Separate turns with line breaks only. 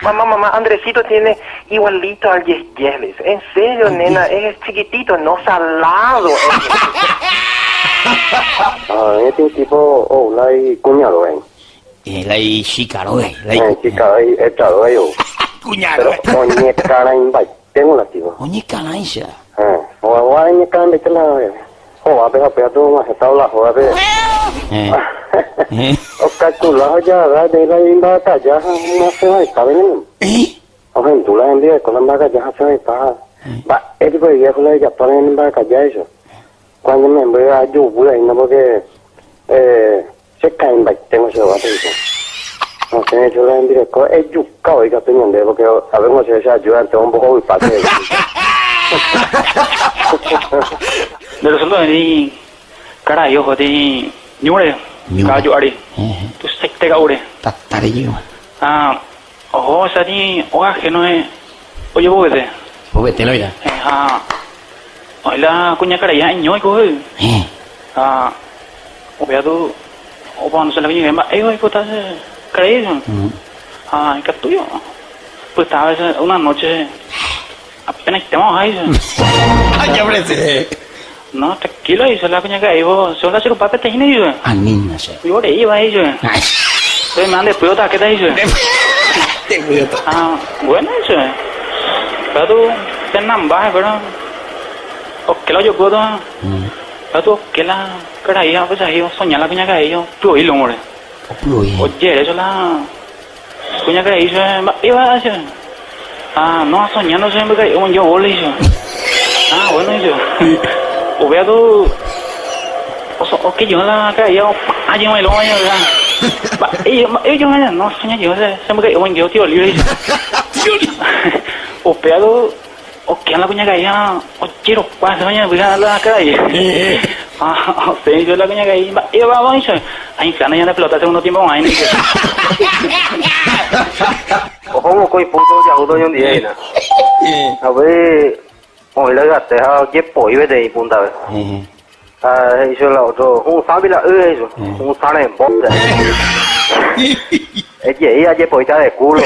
Mamá, mamá, Andresito tiene igualito al Yes Yes, le dice. En serio, nena, es chiquitito, no salado.
Ah, este tipo, oh, la cuñado, eh.
Eh, la ichikaro, eh. La
ichikaro, echado, eh.
Cuñado.
Pero, oñekaraimbaite la tipo.
Oñekaraicha.
Eh, o oñekaraimbaite la... Jovape ha péva tu og̃uahẽta la hógape.
Eh.
Okalkula ha ojagarra peteĩ la imba'akaja ha hasẽ vaipa veneno. Ohendu la hembireko la mba'akaja hasẽ vaipa ha mba'e piko iviejo la ejapóva ñane mba'akaja he'icho. Ko ñane memby ajuvy aína porque che kaĩmbaitéma che rógape he'icho. Osẽ he'icho la hembireko ejuka voi katu ñande porque avéngo che che ajúdante ombohovypa che he'icho.
Nde resulta peteĩ karai oho peteĩ ñúre, kavaju ári, tuichaite ka'úre.
Tata rejýva.
Ha oho ohecha óga ahénoe ojevovete.
Vovete la oĩta.
Ha oĩ la kuñakarai ha'eño oiko jey. Ha upéva katu oporanduche la kuñakarai mba'éiko oipota che karai. Ha ikatúi opyta a veces una noche apenaitéma oha he'i chupe.
Aja presidente.
No, tranquilo he'i chupe la kuñakarai vos, che la che rupa peteĩne he'i chupe.
Anína che.
Oreíva he'i chupe. Pe ma nde pyota akéta he'i chupe.
Nde pyota.
Ah, bueno he'i chupe. Katu penamba hekuéra oke la ojopýva. Katu oke la karai ha upéicha he'i osoña la kuñakarai opyoi lómore.
Opyoi.
Ojere chupe la Kuñakarai chupe, Mba'éva che? Ah, no, asoñando che mbyka'i omoinge gol he'i chupe. Ah, bueno he'i chupe. Upéva katu oke jey la karai opa'ã jey oĩrõ oĩva. Mba'e, mba'e ojoha'ã? No, asoña jey che, che mbyka'i omoinge tiro libre he'i chupe. Upéva katu oke la kuñakarai ha ojerokua hese oñembyka la karai. Ha osẽ chupe la kuñakarai, Mba'éva oĩ chupe? Ainfláne ñande pelota segundo tiempo g̃uahẽne chupe.
Oho mokõi púnto ojahúta oñondive hína. Ha upéi oĩ la yvate ha ojepoi peteĩ púntape. Ha he'i chupe la ótro, Hũsã pila'y, he'i chupe, hũsã rembópe. Ejei ajepoíta de kúlo.